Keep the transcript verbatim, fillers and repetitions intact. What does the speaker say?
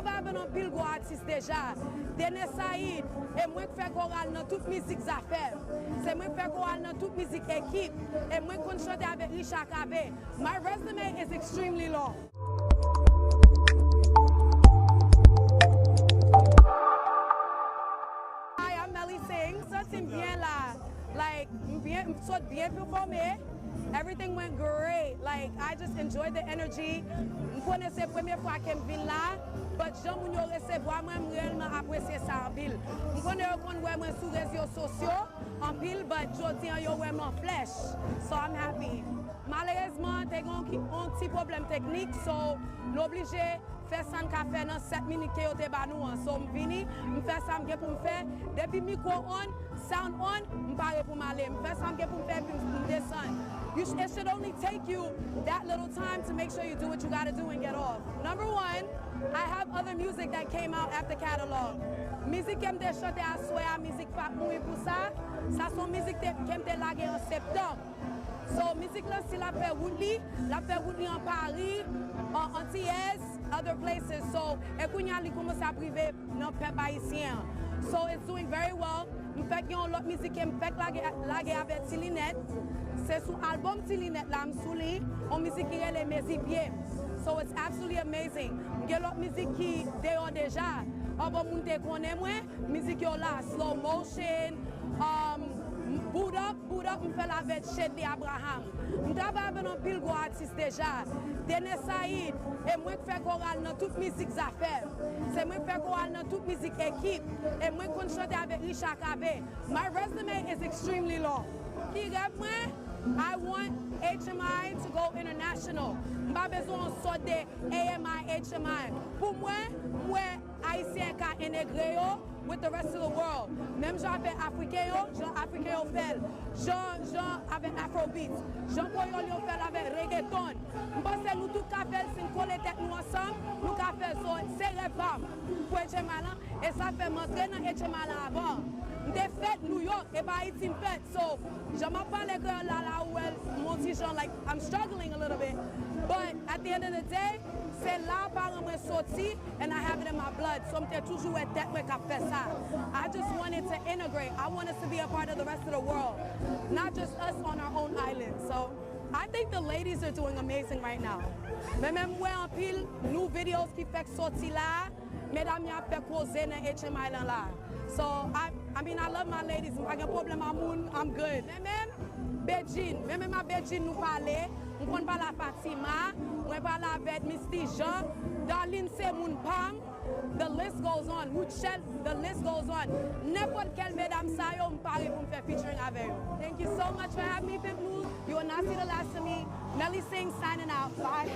Vibe anpil gwo atis deja. Dene Said, e mwen k fè koral nan tout mizik Zafèm. Se mwen k fè koral nan tout mizik Ekip. E mwen k konn chante avèk Richard Cavé. My resume is extremely long. Hi, I'm Melly Singh. Santi m byen la. Like, m byen, m sot byen pèfòme. Everything went great. Like, I just enjoyed the energy. M konnen se premye fwa ke m vin la, but jan moun yo resevwa mwen, m reyèlman apresye sa anpil. M konnen yo konn wè mwen sou rezo sosyo anpil, but jodi an yo wè m an flèch. So I'm happy. Malerezman, te gen yon ki-, yon ti pwoblèm teknik, so nou oblije fè sa n ka fè nan sèt minit ke yo te ba nou an. So, m vini, m fè sa m gen pou m fè. Depi mikwo on, sound on, m pare pou m ale. M fè sa m gen pou m fè, epi m desann. You sh-, it should only take you that little time to make sure you do what you gotta do and get off. Number one, I have other music that came out after catalog. Mizik ke m te chante aswè a, mizik P A P mouri pou sa, sa se yon mizik te, ke m te lage an septanm. So, mizik lan, si l ap fè wout li, l ap fè wout li an Paris, an Antiyèz, other places. So, e kounye a, li kòmanse ap rive nan pèp ayisyen an. So, it's doing very well. M fèk gen yon lòt mizik ke m fèk lage, lage avèk Ti Linèt. Se sou albòm Ti Linèt la, m sou li, yon mizik ki rele Mezi Pye. So, it's absolutely amazing. M gen lòt mizik ki deyò deja. Anvan moun te konnen mwen, mizik yo la, Slow Motion, um, Boot Up, Boot Up, m fè l avèk Shedly Abraham. M travay avèk anpil gwo atis deja. Dene Said, e mwen k fè koral nan tout mizik Zafèm. Se mwen k fè koral nan tout mizik Ekip. E mwen k konn chante avèk Richard Cavé. My resume is extremely long. Ki rèv mwen? I want H M I to go international. M pa bezwen yon sòt de A M I, H M I. Pou mwen, m wè Ayisyen ka entegre yo with the rest of the world. Menm jan avèk Afriken yo, jan Afriken yo fè l. Jan, jan avèk Afrobeats. Jan Kreyòl yo fè l avèk reggaeton. M panse nou tout ka fè l, si n kole tèt nou ansanm, nou ka fè l. So, se rèv pa m pou H M I lan, e sa fè m antre nan H M I lan avan. M te fèt New York, e pa Ayiti m fèt. So, jan m ap pale kreyòl la, la ou wè m on ti jan, like, I'm struggling a little bit. But at the end of the day, se la paran mwen soti, and I have it in my blood. So, m te toujou wè tèt mwen k ap fè sa. I just wanted to integrate. I want us to be a part of the rest of the world, not just us on our own island. So, I think the ladies are doing amazing right now. Men menm m wè anpil new videos ki fèk soti la, medam yo ap fè koze nan H M I lan la. So, I, I mean, I love my ladies. M pa gen pwoblèm a moun, I'm good. Men menm Bedjine, men menm a Bedjine nou pale. M konn pale a Fatima, mwen pale avèk Misty Jean, Darline se moun pa m. The list goes on. Rutshelle, the list goes on. Nenpòt kèl medam sa yo, m pare pou m fè featuring avè yo. Thank you so much for having me, Pimp News. You will not see the last of me. Melly Singh signing out. Bye.